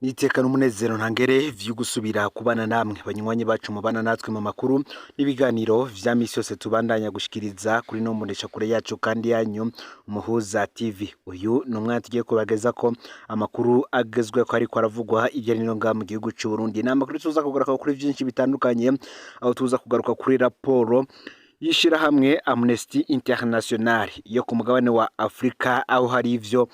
Niteka n'umunezero ntangere vyo gusubira kubana namwe banywanyi bacu mubana natwe mu makuru n'ibiganiro vya misi yose tubandanya gushikiriza kuri no mbonesha kure yacu kandi yanyu Umuhuza TV. Uyu ni umwanya tugiye kubageza ko amakuru agezweho ariko aravugwa hirya no hino ngaha mu gihugu c'u Burundi. Ni amakuru tuza kugaruka kuri vyinshi bitandukanye, aho tuza kugaruka kuri raporo y'ishirahamwe Amnesty International yo ku mugabane wa Afrika, aho hari ivyo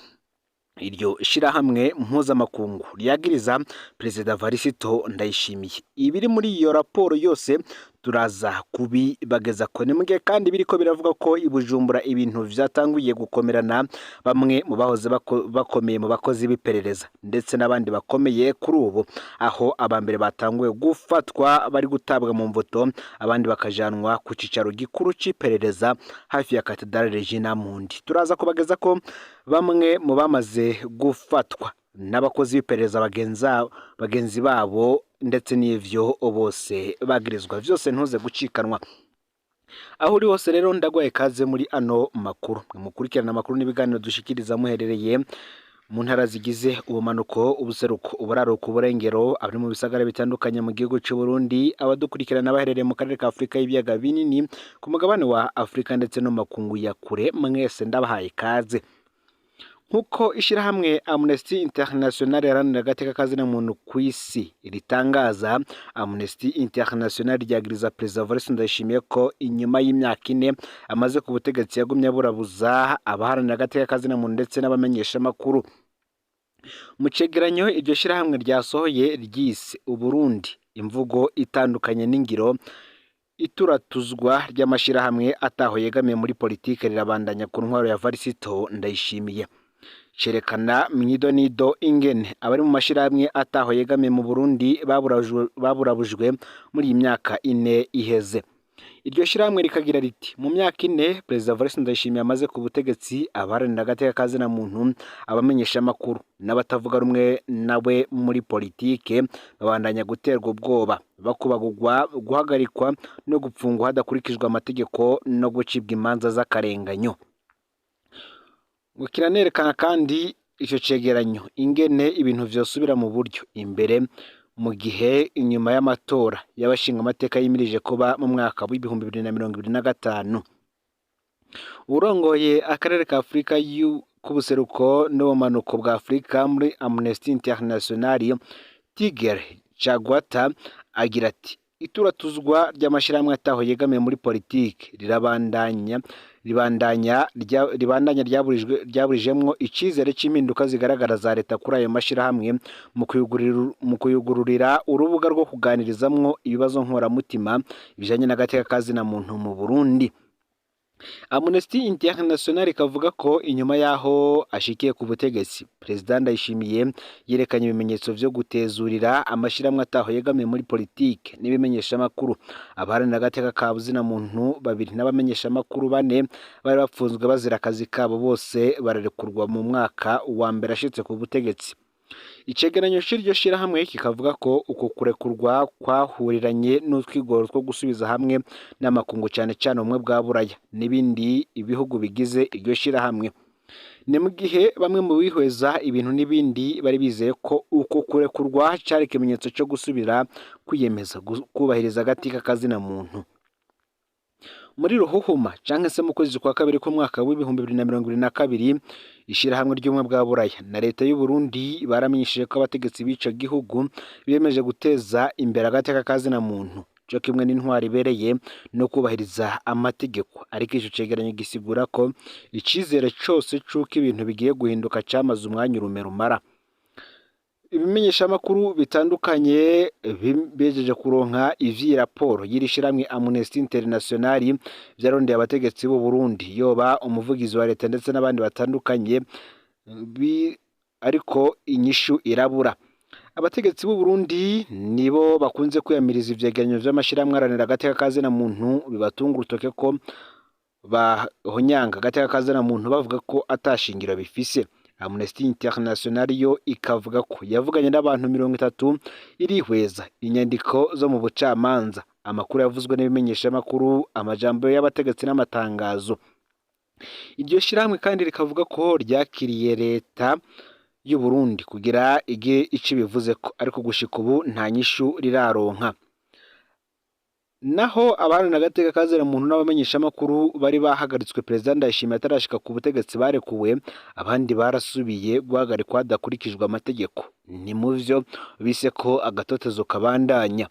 iryo shirahamwe mpuzamakungu ryagiriza Perezida Varisito Ndayishimiye. Ibiri muri iyo raporo yose turaza kubibageza ko ni mugihe kandi biriko biravuga ko i Bujumbura ibintu vyatanguye gukomerana, bamwe mu bahoze bakomeye mu bakozi b'iperereza ndetse n'abandi bakomeye kuri ubu, aho abambere batanguye gufatwa bari gutabwa mu mvuto, abandi bakajanwa ku cicaro gikuru c'iperereza hafi ya Katedrale Regina Mundi. Turaza kubageza ko bamwe mu bamaze gufatwa n'abakozi b'iperereza bagenzi babo ndetse n'ivyo bose bagirizwa vyose, ntuze gucikanwa aho uri hose. Rero ndaguhaye kaze muri ano makuru, mwe mukurikirana amakuru n'ibiganiro dushikiriza muherereye mu ntara zigize ubumanuko, ubuseruko, uburaruko, uburengero, abari mu bisagara bitandukanye mu gihugu c'u Burundi, abadukurikirana baherereye mu karere ka Afurika y'ibiyaga binini, ku mugabane wa Afurika ndetse no mu makungu ya kure, mwese ndabahaye kaze. Nk'uko ishirahamwe Amnesty International iharanira agateka kazina muntu kw'isi ritangaza, Amnesty International ryagiriza Perezida Evariste Ndayishimiye ko inyuma y'imyaka 4 amaze ku butegetsi yagumye aburabuza abaharanira agateka kazina muntu ndetse n'abamenyeshamakuru. Mu cegeranyo iryo shirahamwe ryasohoye ryise Uburundi imvugo itandukanye n'ingiro, ituratuzwa ry'amashirahamwe ataho yegamiye muri politike rirabandanya ku ntwaro ya Varisito Ndayishimiye. Cerekana mw'idonido ingene abari mu mashirahamwe ataho yegamiye mu Burundi baburabujwe muri iyi myaka 4 iheze. Iryo shirahamwe rikagira riti: mu myaka 4 Perezida Evariste Ndayishimiye amaze ku butegetsi, abaharanira agateka kazina muntu, abamenyeshamakuru n'abatavuga rumwe nawe muri politike babandanya guterwa ubwoba, bakubagurwa, guhagarikwa no gupfungwa hadakurikijwe amategeko no gucibwa imanza z'akarenganyo. Ngo kiranerekana kandi ico cegeranyo ingene ibintu vyosubira mu buryo imbere mu gihe inyuma y'amatora y'abashingamateka yimirije kuba mu mwaka w'2025. Urongoye akarere ka Afurika k'ubuseruko n'ubumanuko bwa Afurika muri Amnesty International, Tigere Chagwata, agira ati: ituratuzwa ry'amashirahamwe ataho yegamiye muri politike rirabandanya ribandanya ryaburijemwo icizere c'impinduka zigaragara za leta kuri ayo mashirahamwe mu kuyugururira urubuga rwo kuganirizamwo ibibazo nkoramutima bijanye n'agateka kazina muntu mu Burundi. Amnesty International ikavuga ko inyuma y'aho ashikiye ku butegetsi, Perezida Ndayishimiye yerekanye ibimenyetso vyo gutezurira amashirahamwe ataho yegamiye muri politike n'ibimenyeshamakuru. Abaharanira agateka ka zina muntu babiri n'abamenyeshamakuru bane bari bapfunzwe bazira akazi kabo bose bararekurwa mu mwaka wa mbere ashitse ku butegetsi. Icegeranyo c'iryo shirahamwe kikavuga ko uko kurekurwa kwahuriranye n'utwigoro two gusubiza hamwe n'amakungu, cane cane ubumwe bwa Buraya n'ibindi ibihugu bigize iryo shirahamwe. Ni mu gihe bamwe mu bihweza ibintu n'ibindi bari bizeye ko uko kurekurwa cari ikimenyetso co gusubira kwiyemeza kubahiriza agateka kazina muntu. Muri ruhuhuma canke se mu kwezi kwa kabiri k'umwaka w'2022, ishirahamwe ry'ubumwe bwa Buraya na leta y'u Burundi baramenyesheje ko abategetsi b'ico gihugu biyemeje guteza imbere agateka kazina muntu co kimwe n'intwaro ibereye no kubahiriza amategeko. Ariko ico cegeranyo gisigura ko icizere cose c'uko ibintu bigiye guhinduka camaze umwanya urume rumara. Ibimenyeshamakuru bitandukanye bihejeje kuronka ivyi raporo y'iri shirahamwe Amnesty International vyarondeye abategetsi b'u Burundi, yoba umuvugizi wa leta ndetse n'abandi batandukanye, ariko inyishu irabura. Abategetsi b'u Burundi nibo bakunze kwiyamiriza ivyegeranyo vy'amashirahamwe aharanira agateka kazina muntu bibatunga urutoke ko bahonyanga agateka kazina muntu, bavuga ko atashingiro bifise. Amnesty International yo ikavuga ko yavuganye n'abantu 30, irihweza inyandiko zo mu bucamanza, amakuru yavuzwe n'ibimenyeshamakuru, amajambo y'abategetsi n'amatangazo. Iryo shirahamwe kandi rikavuga ko ryakiriye leta y'u Burundi kugira igire ico ibivuzeko, ariko gushika ubu nta nyishu riraronka. Naho abaharanira agateka ka muntu n'abamenyeshamakuru bari bahagaritswe Perezida Ndayishimiye atarashika ku butegetsi barekuwe, abandi barasubiye guhagarikwa hadakurikijwe amategeko. Ni muvyo bise ko agatotezo kabandanya.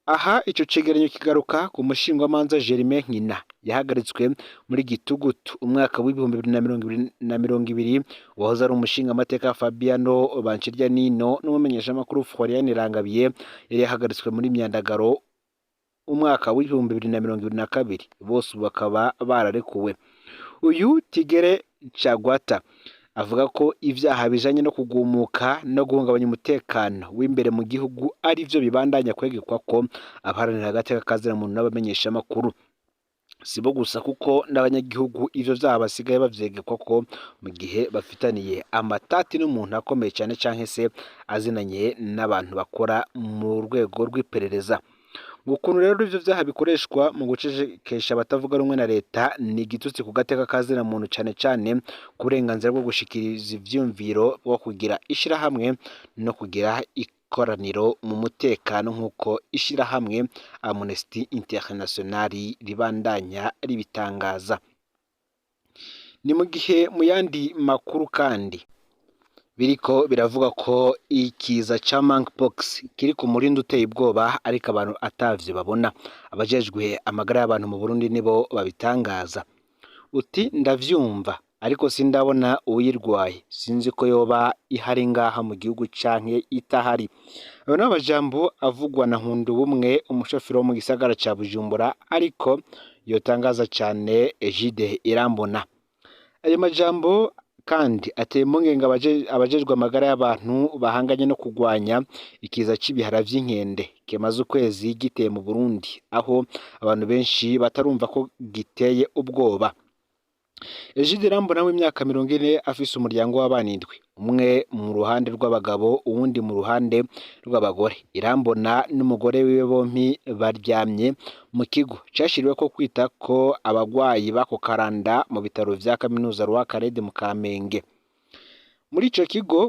Aha ico cegeranyo kigaruka ku mushingwamanza Germain Nkina yahagaritswe muri Gitugutu umwaka w'2020, wahoze ari umushingamateka Fabiano Banshiryanino n'umumenyeshamakuru Florian Irangabiye yari yahagaritswe muri Myandagaro umwaka w'2022, bose ubu bakaba bararekuwe. Uyu Tigere Chagwata avuga ko ivyaha bijanye no kugumuka no guhungabanya umutekano w'imbere mu gihugu ari vyo bibandanya kwegekwa ko abaharanira agateka ka muntu n'abamenyeshamakuru. Si bo gusa kuko n'abanyagihugu ivyo vyaha basigaye bavyegekwa ko mu gihe bafitaniye amatati n'umuntu akomeye cane canke se azinanye n'abantu bakora mu rwego rw'iperereza. Ukuntu rero ivyo vyaha bikoreshwa mu gucecekesha abatavuga rumwe na leta ni igitutsi ku gateka ka muntu, cane cane ku burenganzira bwo gushikiriza ivyiyumviro, bwo kugira ishirahamwe no kugira ikoraniro mu mutekano, nk'uko ishirahamwe Amnesty International ribandanya ribitangaza. Ni mu gihe mu yandi makuru kandi biriko biravuga ko ikiza ca monkeypox kiri ku murindi uteye ubwoba, ariko abantu atavyo babona. Abajejwe amagara y'abantu mu Burundi nibo babitangaza. Uti ndavyumva ariko sindabona uwuyirwaye, sinzi ko yoba ihari ngaha mu gihugu canke itahari. Ayo ni amajambo avugwa na Nkundubumwe, umushoferi wo mu gisagara ca Bujumbura, ariko yotangaza cane Egide Irambona. Ayo majambo kandi ateye impungenge abajejwe amagara y'abantu bahanganye no kugwanya ikiza c'ibihara vy'inkende kimaze ukwezi giteye mu Burundi, aho abantu benshi batarumva ko giteye ubwoba. Egide Irambona w'imyaka 40 afise umuryango w'abana indwi, umwe mu ruhande rw'abagabo uwundi mu ruhande rw'abagore. Irambona n'umugore wiwe bompi baryamye mu kigo cashiriweko kwita ko abagwayi b'ako karanda mu bitaro vya kaminuza Rwakarede mu Kamenge. Muri ico kigo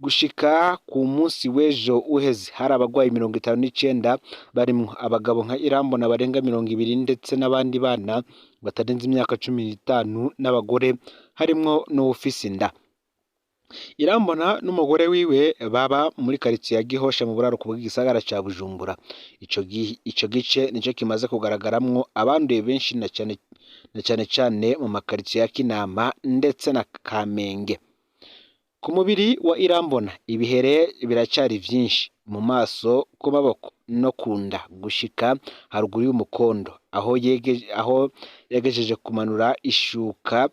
gushika ku munsi w'ejo uheze hari abagwayi 59, barimwo abagabo nka Irambona barenga 20, ndetse n'abandi bana batarenze imyaka 15 n'abagore harimwo n'uwufise inda. Irambona n'umugore wiwe baba muri karitsiye ya Gihosha mu buraruko bw'igisagara ca Bujumbura. Ico gice nico kimaze kugaragaramwo abanduye benshi, na cane na cane mu makaritsiye ya Kinama ndetse na Kamenge. Ku mubiri wa Irambona ibihere biracari vyinshi, mu maso, ku maboko no ku nda gushika haruguru y'umukondo, aho yagejeje kumanura ishuka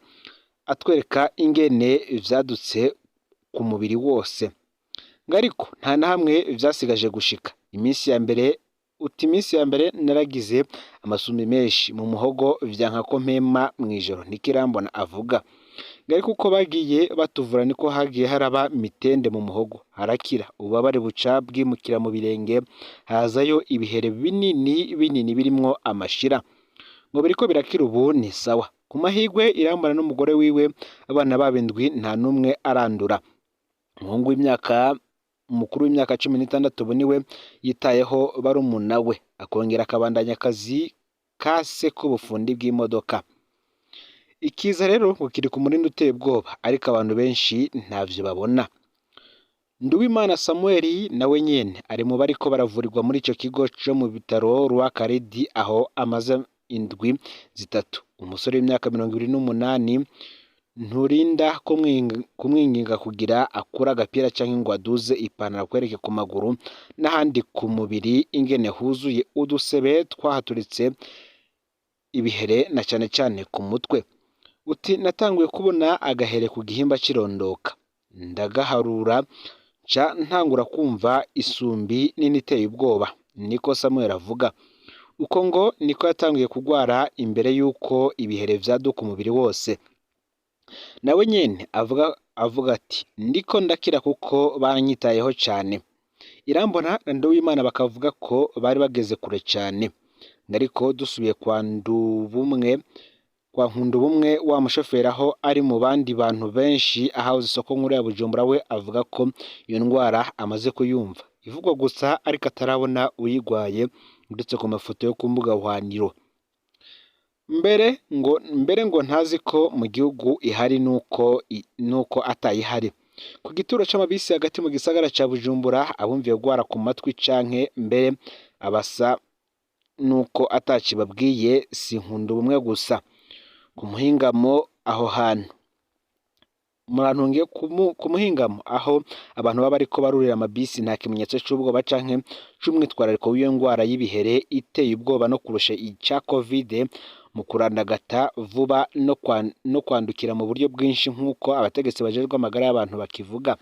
atwereka ingene vyadutse ku mubiri wose. Ariko nta na hamwe vyasigaje gushika. Iminsi ya mbere, uti iminsi ya mbere naragize amasumbi menshi mu muhogo, vyanka ko mpema mw'ijoro, niko Irambona avuga. Ariko uko bagiye batuvura niko hagiye haraba mitende mu muhogo, harakira, ububabare buca bwimukira mu birenge, hazayo ibihere binini binini birimwo amashira. Ngo biriko birakira ubu ni sawa. Ku mahirwe Irambona n'umugore wiwe abana babo indwi nta n'umwe arandura. Umuhungu w'imyaka umukuru w'imyaka 16 ubu niwe yitayeho barumuna we, akongera akabandanya akazi ka se k'ubufundi bw'imodoka. Ikiza rero ngo kiri ku murindi uteye ubwoba, ariko abantu benshi ntavyo babona. Nduwimana Samuel nawe nyene ari mu bariko baravurirwa muri ico kigo co mu bitaro Rwakaredi, aho amaze indwi 3. Umusore w'imyaka 28 nturinda kumwinginga kugira akure agapira canke ngo aduze ipantaro akwereke ku maguru n'ahandi ku mubiri ingene huzuye udusebe twahaturitse ibihere, na cane cane ku mutwe. Uti natanguye kubona agahere ku gihimba c'irondoka, ndagaharura nca ntangura kumva isumbi nini iteye ubwoba, niko Samuel avuga. Uko ngo niko yatanguye kugwara imbere y'uko ibihere vyaduka umubiri wose. Nawe nyene avuga ati ndiko ndakira kuko banyitayeho cane. Irambona na Nduwimana bakavuga ko bari bageze kure cane. Ariko dusubiye kwa Kwa Nkundubumwe, wa mushoferi, aho ari mu bandi bantu benshi ahahoze isoko nkuru ya Bujumbura, we avuga ko iyo ndwara amaze kuyumva ivugwa gusa, ariko atarabona uyigwaye uretse ku mafoto yo ku mbuga hwaniro. Mbere ngo ntazi ko mu gihugu ihari nuko atayihari. Ku gituro c'amabisi hagati mu gisagara ca Bujumbura, abumviye gwara ku matwi canke mbere abasa nuko atacibabwiye si Nkundubumwe gusa. Ku muhingamo aho hantu, murantunge, ku muhingamo aho abantu baba bariko barurira amabisi, nta kimenyetso c'ubwoba canke c'umwitwarariko w'iyo ndwara y'ibihere iteye ubwoba no kurusha ica Covid mu kurandagata vuba no kwandukira mu buryo bwinshi, nk'uko abategetsi bajejwe amagara y'abantu bakivuga.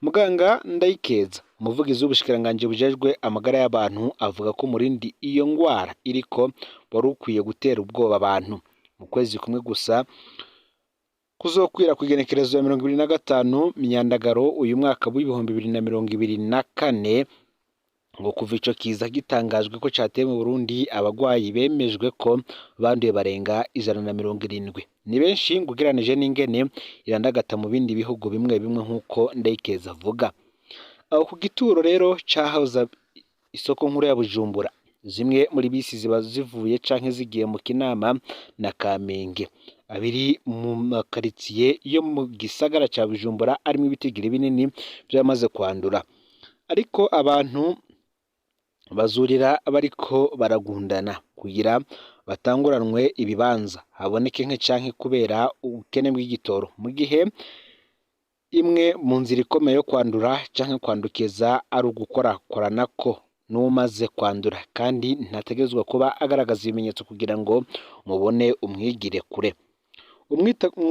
Muganga Ndayikeza, umuvugizi w'ubushikiranganji bujejwe amagara y'abantu, avuga ko umurindi iyo ngwara iriko wari ukwiye gutera ubwoba abantu. Mu kwezi kumwe gusa kuzokwira ku igenekerezo ya 25 Myandagaro uyu mwaka w'2024, ngo kuva ico kiza gitangajwe ko cateye mu Burundi, abagwayi bemejwe ko banduye barenga 170. Ni benshi ngo ugereranije n'ingene irandagata mu bindi bihugu bimwe bimwe, nk'uko Ndayikeza avuga. Aho ku gituro rero cahoza isoko nkuru ya Bujumbura, zimwe muri bisi ziba zivuye canke zigiye mu Kinama na Kamenge, abiri mu makaritsiye yo mu gisagara ca Bujumbura arimwo ibitigiri binini vy'abamaze kwandura, ariko abantu bazurira bariko baragundana kugira batanguranwe ibibanza, haboneke nke canke kubera ubukene bw'igitoro, mu gihe imwe mu nzira ikomeye yo kwandura canke kwandukiza ari ugukorakoranako n'uwumaze kwandura, kandi ntategerezwa kuba agaragaza ibimenyetso kugira ngo mubone umwigire kure.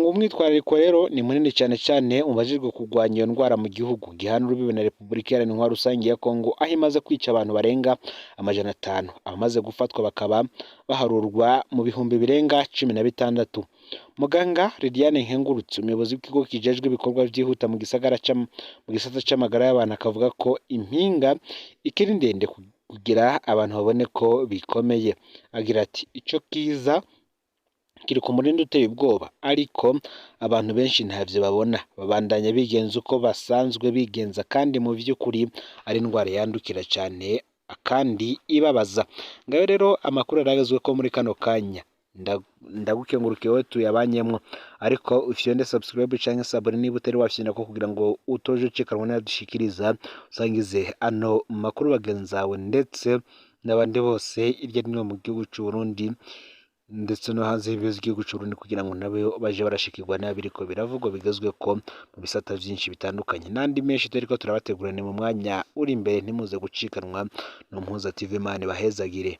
Umwitwarariko rero ni munini cyane cyane mu bajejwe kurwanya iyo ndwara mu gihugu gihana urubibe na Repubulika Iharanira Intwaro Rusange ya Kongo, aho imaze kwica abantu barenga 500, abamaze gufatwa bakaba baharurwa mu bihumbi birenga 16. Muganga Liliane Nkengurutse, umuyobozi w'ikigo kijejwe ibikorwa vyihuta mu gisagara mu gisata c'amagara y'abantu, akavuga ko impinga ikiri ndende kugira abantu babone ko bikomeye. Agira ati: "Ico kiza kiri ku murindi uteye ubwoba, ariko abantu benshi ntavyo babona, babandanya bigenza uko basanzwe bigenza, kandi mu vy'ukuri ari indwara yandukira cane kandi ibabaza." Ngayo rero amakuru aragezweko muri kano kanya. Ndagukengurukiye wowe tuyabanyemwo, ariko ufyonde subscribe canke s'abonner niba utari wafyondako, kugira ngo utoje ucikanwa n'ayadushikiriza. Usangize ano makuru bagenzi bawe ndetse n'abandi bose hirya no hino mu gihugu c'u Burundi ndetse no hanze y'imbibe z'igihugu c'u Burundi, kugira ngo nabo baje barashikirwa n'abiriko biravugwa bigezweko mu bisata vyinshi bitandukanye, n'andi menshi turiko turabategura ni mu mwanya uri imbere. Ntimuze gucikanwa n'Umuhuza TV. Imana ibahezagire.